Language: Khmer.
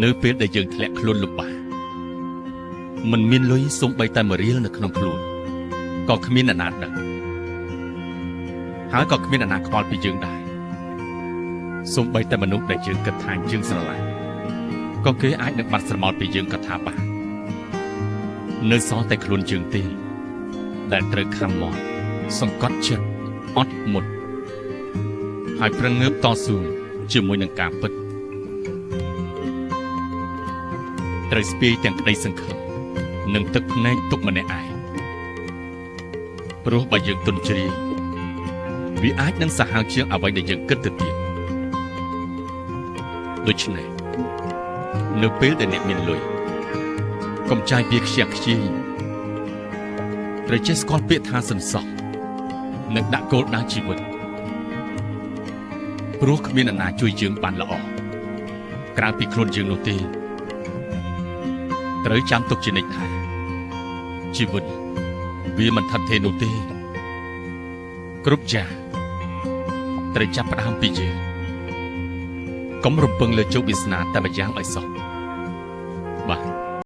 នៅពេលដែលយើងធ្លាក់ខ្លួនលំបាកមិនមានលុយសូម្បីតែមួយរៀលនៅក្នុងខ្លួនក៏គ្មានអ្នកណាដឹងហើយក៏គ្មានអ្នកណាខ្វល់ពីយើងដែរសូម្បីតែមនុស្សដែលយើងគិតថាយើងស្រឡាញ់ក៏គេអាចនឹងបាត់ស្រមោលពីយើងក៏ថាបាននៅសល់តែខ្លួនយើងទេដែលត្រូវខំមាត់សង្កត់ចិត្តអត់មុតហើយប្រឹងងើបតស៊ូជាមួយនឹងការពិត ត្រូវស្ពាយទាំងក្តីសង្ឃឹមនិងទឹកភ្នែកទុកម្នាក់ឯងព្រោះបើយើងទន់ជ្រាយវាអាចនឹងសាហាវជាងអ្វីដែលយើងគិតទៅទៀតដូច្នេះនៅពេលដែលអ្នកមានលុយកុំចាយវាខ្ជះខ្ជាយត្រូវចេះស្គាល់ពាក្យថាសន្សំនិងដាក់គោលដៅជីវិតព្រោះគ្មានអ្នកណាជួយយើងបានល្អក្រៅពីខ្លួនយើងនោះទេ ត្រូវចាំទុកជានិច្ចថាជីវិតវាមិនថិតថេរនោះទេគ្រប់យ៉ាងត្រូវចាប់ផ្ដើមពីយើងកុំរំពឹងលើជោគវាសនាតែម្យ៉ាងឲ្យសោះ។